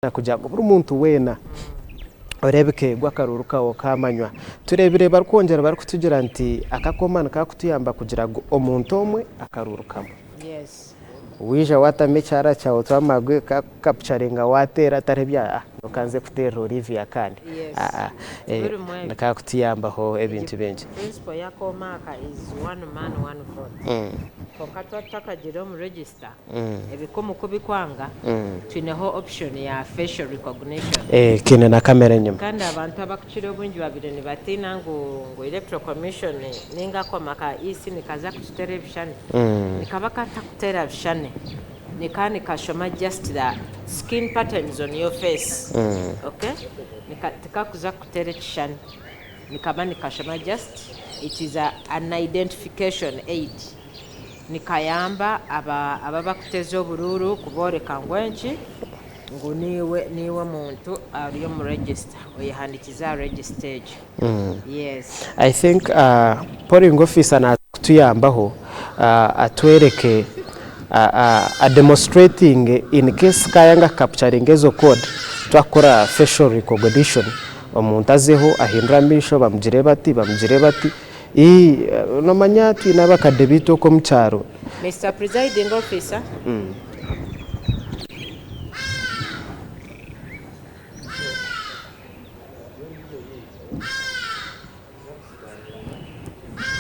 Kugira ngu buri muntu weena oreebeke ngu akaruuru kaawe kaamanywa. Tureebire barikwongyera barikutugira nti aka akooma nikakutuyamba kugira ngu omuntu omwe akaruuru kamwe. Waija waatamu ekyara kyawe twamara kukapucharinga waateera hatariho ebya ah reka nze kuteerera Olivia akandi. Aa nikakutuyambaho ebintu bingi. Principle y'akooma aka is one man one vote. Kwonka twaba tutakagiire omu register, Ebikumu ku bikwanga, twineho option ya facial recognition. Kiine na kamera enyima. Kandi abantu abakukira obwingi babaire nibatiina ngu ngu Electoral Commission ninga akooma ka EC nikaza kututera ebishushani. Nikaba katakutera bishushani, nikaba nikashoma just the skin patterns on your face, okay, tikakuza kukutera ekishushani, nikaba nikashoma just, it is an identification aid. Nikayamba aba abakuteza oburuuru kubooreka ngu enki, ngu niiwe niiwe muntu ari omu register, oyehandikize aha register egyo. Yes. I think polling officer naaza kutuyambaho atwereke a demonstratinge in case kayanga ku capturinga ezo code twakukora facial recognition omuntu azeho ahindure amaisho bamugire bati bamugire bati. Ii, Noomanya twine abakadde baitu okwo omu kyaro. Mister Presiding Officer.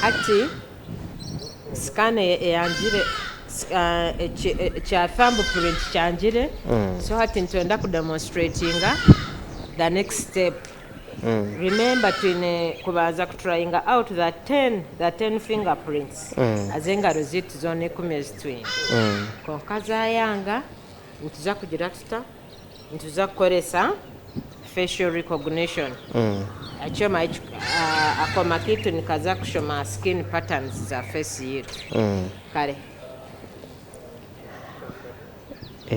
Hati scan eyangire ekya thumb print kyangire so hati nitwenda ku demonstratinga the next step. Remember twine kubanza ku tryinga out the ten the ten fingerprints az'engaro zaitu zoona ikumi ezi twine. Kwonka zayanga nituza kugira tuta? Nituza kukoresa facial recognition. Ekyoma eki akooma kaitu nikaza kushoma skin patterns za face yaitu. Kare.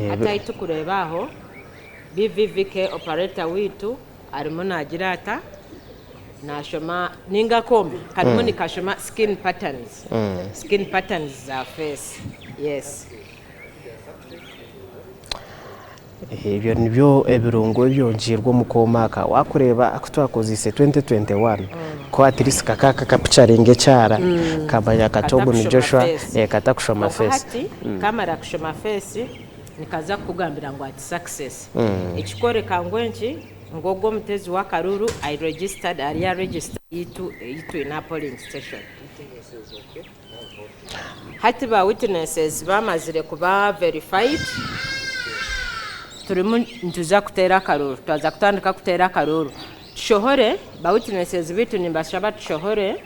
Hati ahi tukureeba aho, BVVK operator waitu arimu naagira ata, naashoma ninga akooma karimu nikashoma skin patterns, skin patterns za face, yes. Ebyo nibyo ebirungo ebyongyeirwe omu kooma aka. Waakureeba aku twakozeise 2021, ku at least kakaba kakapicaringa ekyara, kamanya kati ogu ni Katakushoma Joshua, face. katakushoma Kwonka face. hati kamara kushoma face, nikaza kukugambira ngu ati success. Ekikworeka ngu enki, ngu ogwo omuteezi w'akaruuru ari registered, ari aha register yaitu ei twine aha polling station. Hati ba witnesses bamazire kuba verified, turimu nituza kuteera akaruuru, twaza kutandika kuteera akaruuru. Tushohore, ba witnesses baitu nimbashaba tushohore,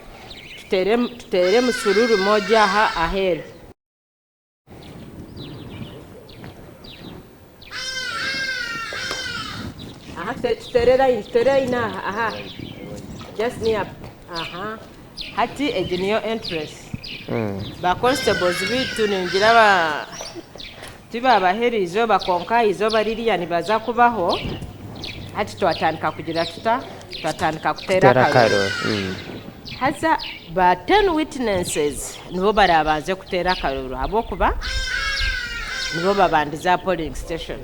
tuteere tuteere emusururu moja aha aheeru. Aha tuteere line, tuteere line aha, aha. Just near, aha. Hati egi niyo entrance. Ba constables baitu ningira ba tibabaha erizooba kwonka aha izooba ririya nibaza kubaho. Hati twatandika kugira tuta? Twatandika kuteera Kuteera akaruru. akaruru. Haza ba ten witnesses nibo baraabanze kuteera akaruru ahabw'okuba nibo babandize aha polling station.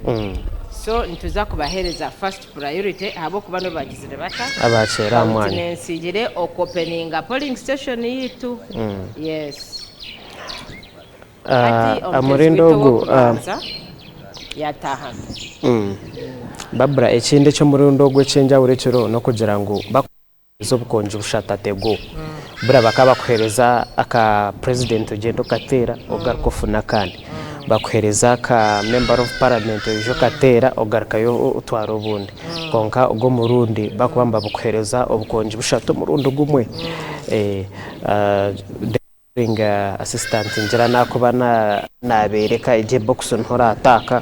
So nituza kubaheereza first priority ahabw'okuba nibo bagizire bata? Abaakyera aha mwanya. Bawitinesingyire oku-openinga polling station yaitu. Yes. Hati Aha omuteezi murinda waitu ogu ow'okubanza yaataahamu. Barbra ekindi eky'omurundi ogu eky'enjawulo ekiriho n'okugira ngu bakuheereza obukongi bushatu at a go. Bura bakaba bakuheereza aka president ogyenda okateera ogaruka ofune akandi. Bakuheereza aka member of parliament oija okateera ogarukayo otwara obundi. Kwonka ogu omurundi bakuba nibabukuheereza obukongi bushatu omurundi gumwe. Polling assistant ngira nakuba nabereka egi ebox niho orataaka,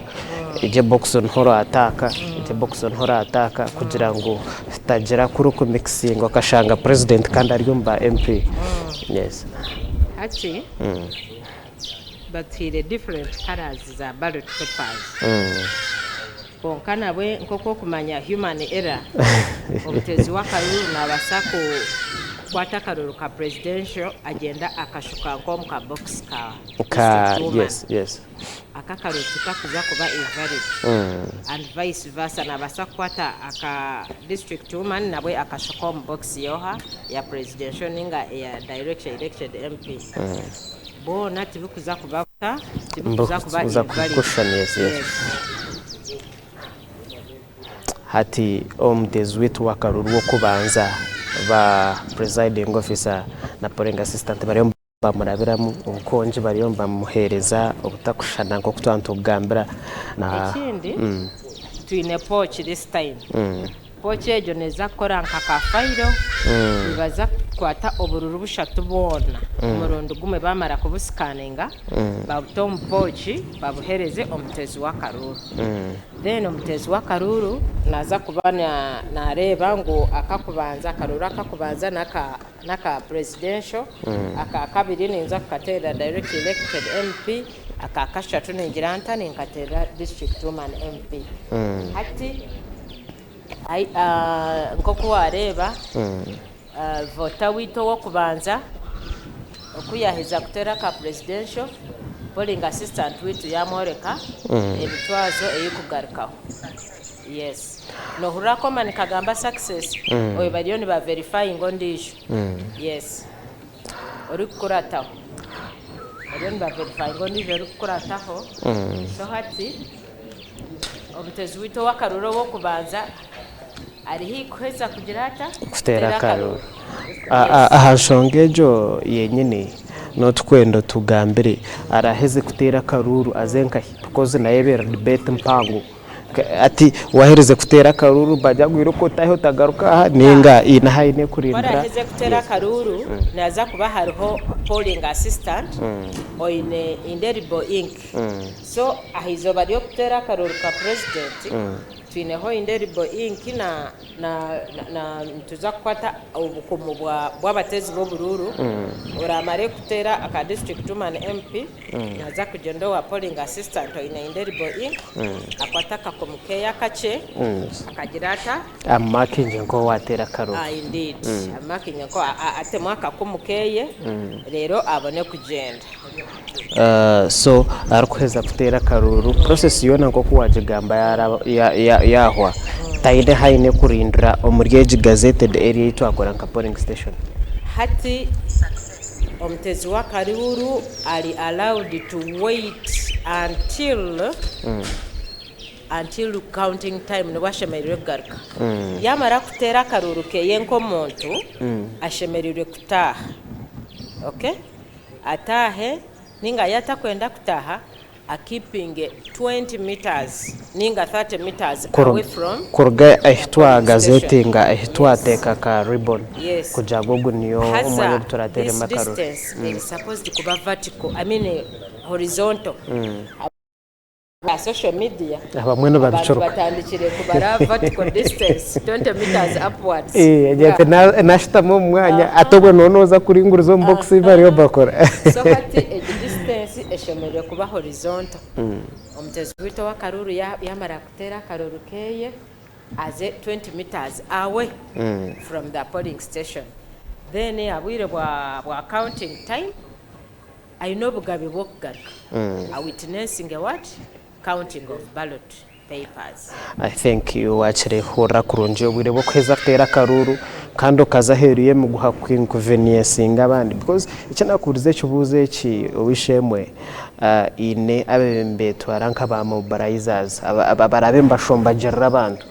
egi ebox niho orataaka, egi ebox niho orataaka kugira ngu hatagira ku orikumikisinga okashanga president kandi ari omu ba MP. Yes. Hati batuhaire different colours za ballot papers kwonka nabwe nk'oku okumanya human error omuteezi w'akaruru nabaasa ku. kukwata akaruru ka presidential agyenda akashuka nk'omu ka box ka Ka district woman. Aka akaruru tikakuza kuba invalid and vice versa nabaasa kukwata aka district woman nabwe akashuka omu box yoha ya presidential ninga eya direct elected MP. Boona tibikuza kuba buta, tibikuza kuba Mbikuza invalid. kushushana yes. Hati omuteezi waitu w'akaruru w'okubanza ba presiding officer na polling assistant bariyo nibamurabiramu obukongi bariyo nibamuheereza obutakushushana nk'oku twaba nitukugambira na Ekindi twine pouch this time. Pouch egyo neeza kukora nka ka fayiro, nibaza kukwata obururu bushatu bwona omurundi gumwe baamara kubusikaninga babute omu pouch babuheereze omuteezi w'akaruuru. Then omuteezi w'akaruuru naaza kuba naareeba ngu akakubanza akaruuru akakubanza n'aka n'aka presidential, aka kabiri ninza kukateerera direct elected MP, aka kashatu ningira nta ninkateerera district woman MP. Hati nk'oku waareeba voter waitu ow'okubanza oku yaaheza kuteera aka presidential, polling assistant waitu yaamworeka emitwazo ey'okugarukaho. Yes. Nohurira akoma nikagamba success oyo bariyo niba verifyinga ondiijo. Yes. Orikukurataho. Bariyo niba verifyinga ondiijo orikukurataho. So hati omutezi waitu ow'akaruru ow'okubanza ari haihi kuheza kugira ata? Kuteera akaruru. Aha nshonga egyo yenyini notukwenda otugambire araheze kuteera akaruru aze nkahi because nayo ebeire debate mpango. Ati waherize kuteera akaruuru bagira ngu irooko otahe otagaruka aha ninga haine ahu aine Ku kurindira. araheze kuteera akaruuru nihaza kuba hariho polling assistant oine indelible ink. So aha izooba ry'okuteera akaruuru ka purezidenti twineho indelible ink na na na nituza kukwata obukumu bwa bw'abateezi b'oburuuru oraamare kuteera aka district woman MP Naaza kugyenda owa polling assistant oine indelible ink akwate akakomo keye akakye akagira ata? Amumakinge nk'owateera akaruru. Ah, indeed. Amumakinge nko atemu akakumu keye reero abone kugyenda. So arikuheza kuteera akaruru process yoona nk'oku waagigamba yaahwa taine ahu aine kurindira omuri egi gazetted area ei twakora nka polling station. Hati Omutezi w'akaruuru ari allowed to wait until until counting time nibwo ashemereire kugaruka. Yamara kuteera akaruuru keye nk'omuntu, ashemereire kutaaha. Okay? Ataahe ninga yatakwenda kutaaha, akeepinge 20 metres ninga 30 metres away from Kuruga ahi the polling station. twagazetinga ahi twateeka ka ribbon Yes. kugira ngu ogu niyo omwanya Haza ogu this turateeremu akaruru. distance eri supposed kuba vertical, I mean horizontal. Aha social media Abamwe abantu nibabicuruka. batandikire kubara vertical distance 20 metres upwards. Eh, agira ati Yeah. "Na- nashutama omu mwanya ate obwo nooba nooza kuringuriza omu box ei bariyo nibakora. So hati egi distance eshemereire kuba horizontal. Omutezi waitu ow'akaruuru yamara kuteera akaruuru keye aze 20 metres away from the polling station. Then aha bwire bwa bwa counting time aine obugabe bw'okugaruka a witnessinge what? Counting of ballot papers. I think wakirehurira kurungi obwire bw'okuheza kuteera akaruuru kandi okaza aheeru y'emiguha ku inconveniencing abandi because eki nakubuurize ekibuuzo eki ow'eishe-emwe haine ababaire nibetwara nka ba mobilizers abaraabe nibashombagirira abantu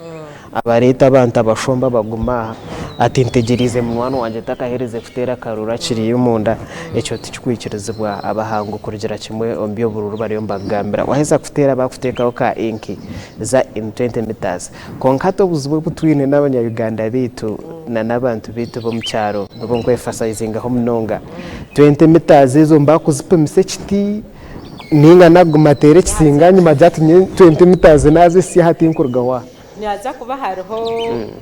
abareeta abantu abashomba baguma aha ati ntegyereize munywani wangye takaherize kuteera akaruuru akiriyo omunda ekyo tikikwikirizibwa abahangu kurugira kimwe omu by'oburuuru bariyo nibakugambira waheza kuteera bakuteekaho ka inki za in 20 meters kwonka hati obuzibu obu twine n'abanya Uganda beitu na n'abantu beitu b'omu kyaro nibo nkwefasayizingaho munonga 20 meters ezo nibakuzipimisa ekiti ninga naguma ateere ekisinga ahanyima agire ati nyowe 20 meters naazisya hati tinkurugaho aha. Nihaza kuba hariho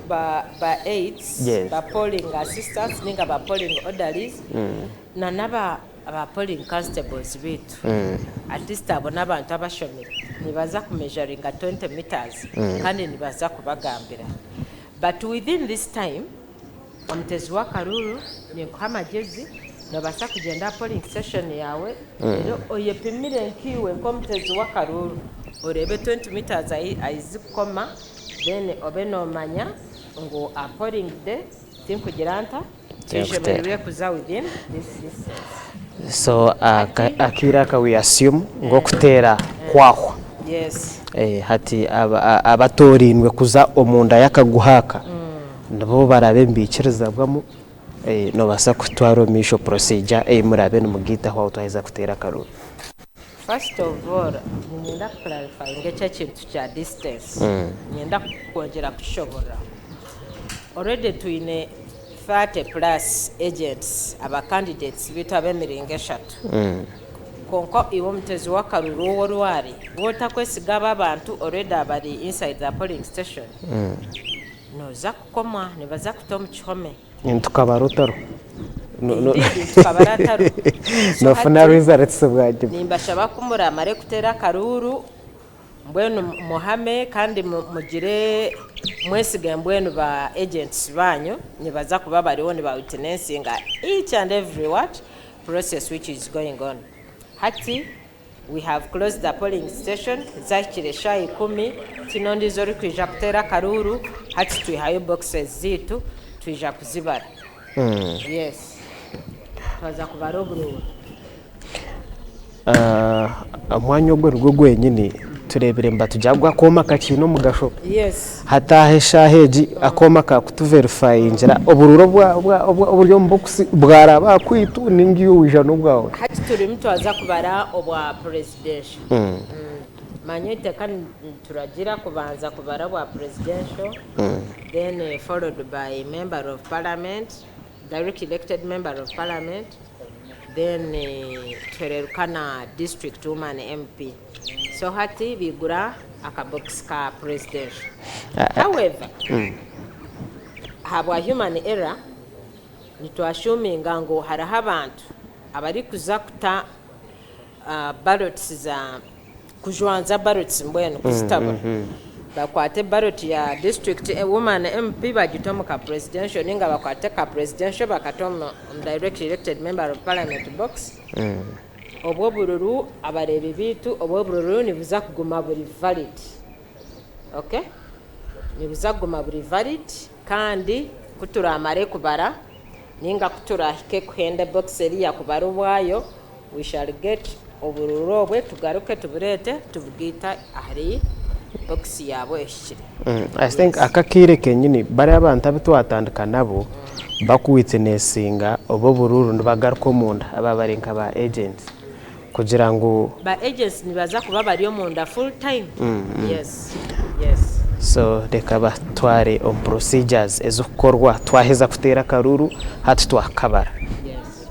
ba ba aides, Yes. ba polling assistants ninga ba polling orderlies na n'aba ba polling constables beitu. At least abo n'abantu abashomire. Nibaza ku measuringa 20 meters kandi nibaza kubagambira. But within this time, Omutezi w'akaruuru ninkuha amagyezi, noobaasa kugyenda aha polling station yaawe reero oyepimire nkaiwe nk'omutezi w'akaruuru oreebe 20 metres ahi zikukoma then obe noomanya ngu aha polling day tinkugira nta, tinshemereire kuza within this distance. So akaire aka we assume ngu okuteera kwahwa. Yes. Hati abatoorainwe kuza omunda y'akaguha aka nibo baraabe nibaikirizibwamu, noobaasa kutwara omu maisho procedure ei muraabe nimugaitaho aho twaheza kuteera akaruuru. First of all, niinyenda ku clarifyinga eki ekintu kya distance, niinyenda kwongyera kukishoboorora. Already twine 30 plus agents aba candidates baitu ab'emiringo eshatu. Kwonka iwe omutezi w'akaruru ou orwari, waaba otakwesiga abo abantu already abari inside the polling station, nooza kukomwa, nibaza kuta omu kihome. Tukabara otariho. Indeed tukabara atariho. So Noofuna hati results bwanyima. nimbashaba ku muramare kuteera akaruuru, Mbwenu muhame kandi mugire mwesige mbwenu ba agents banyu nibaza kuba bariho niba witnessinga each and every what process which is going on. Hati we have closed the polling station zahikire eshaaha ikumi tihaine ondiijo orikwija kuteera akaruuru hati twihayo boxes zaitu twija kuzibara. Yes twaza kubara oburuuru. Omwanya ogwo nigwo gwenyini tureebire nibatugira ngu akooma kakiine omugasho. Hati aha eshaaha egi akooma kakutuverifayingira oburuuru oburi omu bokisi bwaraba aha kwaitu nainga iwe waija n'obwawe. Hati turimu twaza kubara obwa presidential. Manya eiteeka nituragira kubanza kubara obwa presidential then followed by member of parliament, direct elected member of parliament. Then tuhereruka na district woman MP. So hati bigura aka box ka presidential. However, ahabwa human error nitu assuminga ngu hariho abantu abarikuza kuta ballots za kujwanza ballots mbwenu kuzitabura bakwate ballot ya district woman MP bagite omu ka presidential ninga bakwate ka presidential bakate omu direct elected member of parliament box obwo obururu abareebi beitu obwo obururu nibuza kuguma buri valid ok nibuza kuguma buri valid kandi kuturamare kubara ninga kuturahike kuhenda box eriya kubara obwayo We shall get oburuuru obwe tugaruke tubureete tubugaite ahari box yaabo ehikire. I think aka akaire kenyini bariya abantu abu twatandika nabo baku witnessinga obu oburuuru nibagaruka omunda aba bari nka ba agents kugira ngu. Ba agents nibaza kuba bari omunda full time yes yes. So reka batware omu procedures ezikukorwa twaheza kuteera akaruuru hati twakabara. Yes.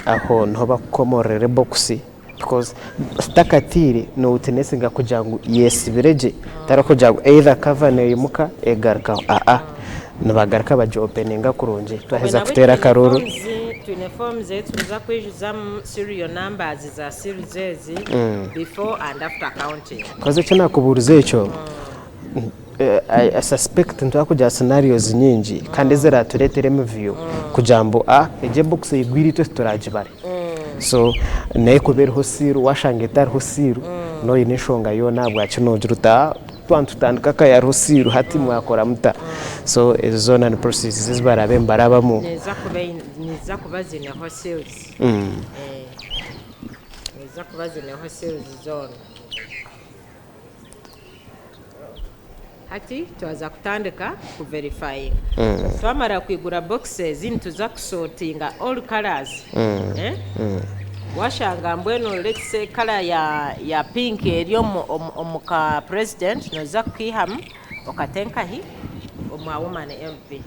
Aho niho bakukomororera ebokisi because zitakatiire nowitinesinga kugira ngu yesibire gye hatari kugira ngu either cover neyimuka egarukaho aa nibagaruka bagi openinga kurungi twaheza kuteera akaruuru. Twine forms ezi turikuza kwijuzamu serial numbers za seals ezi before and after counting. Haza eki nakubuurize ekyo I suspect nituba kugira scenarios nyingi kandi eziratureetere emivuyo kugira mbu ah egi ebokisi eyigwire itwe tituragibare so n'erikuba eriho seal washanga etariho seal noine enshonga yoona ahabwaki nogira oti ah twaba nitutandika ka yariho seal hati mwakora muta so ezo zoona ni processes ezi baraabe nibarabamu. Niziza kuba ziineho seals niziza kuba ziineho seals zoona. Hati twaza kutandika ku verifyinga. Twamara kwigura boxes nituza ku sortinga all colours. Washanga mbwenu let's say colour ya ya pink eri omu omu omu ka president noza kukiihamu okate nkahi omwa woman MP.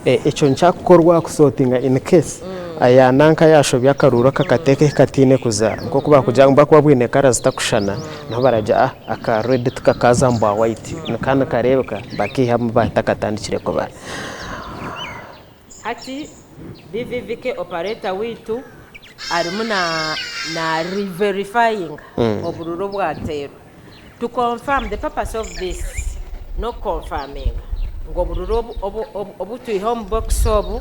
Yes. Ekyo nikyakukorwa ku sortinga in case aya nanka yashobya akaruuru akakateeka ahi kataine kuza nk'oku bakugira ngu bakuba bwine kara zitakushushana niho baragira ah aka red tikakaaza omu bwa white nika nikareebeka bakaihamu batakatandikire kubara. Hati BVVK operator waitu arimu na na reverifyinga obururu obwateerwa to confirm the purpose of this n'oku confirminga. Ngu obururu obu obu obu obu twiha omu bokisi obu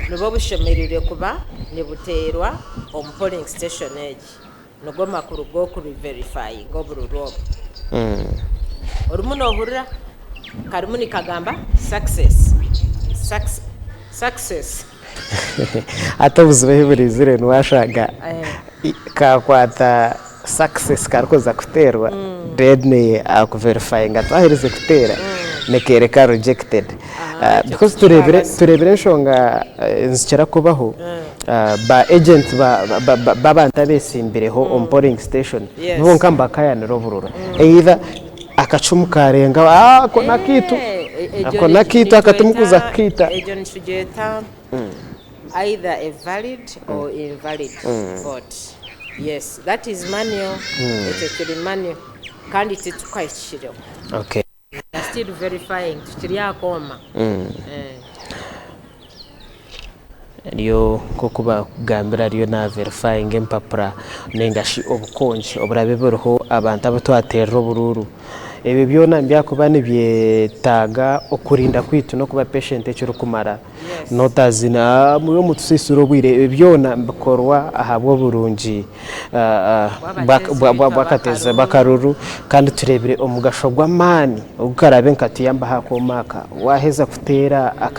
nibwo bushemereire kuba nibuteerwa omu polling station egi. Nigo makuru g'oku reverifyinga obururu obu. Orimu noohurira karimu nikagamba success, success, success. Hati obuzibu ahu buraizire niwashanga kakwata success karikuza kuteerwa then aku verifyinga twaherize kuteera nikeereka rejected because tureebire tureebire enshonga nizikira kubaho ba agent b'abantu abeetsimbireho omu polling station bo bonka nibakayanira obururu either akacumu karenga ako n'akaitu ako n'akaitu aka timukuza kukaita. Egyo nitugyeta either a valid or invalid vote. Yes, that is manual, ekyo kiri manual kandi titukahikireho. Okay. We are still verifying, tukiri aha kooma. Ariyo nk'oku baakugambira ariyo na verifyinga empapura nainga shi obukongi oburabe buriho abantu abu twateerera oburuuru. Ebyo byona nibyakuba nibyetaaga okurinda kwaitu n'okuba patient ekirikumara not as in muriyo mutusiisira obwire, ebyo byona nibikorwa ahabw'oburungi bw'akateezi b'akaruru kandi tureebire omugasho gw'amaani ogu karaabe nikatuyamba aha kooma aka. Waaheza kuteera.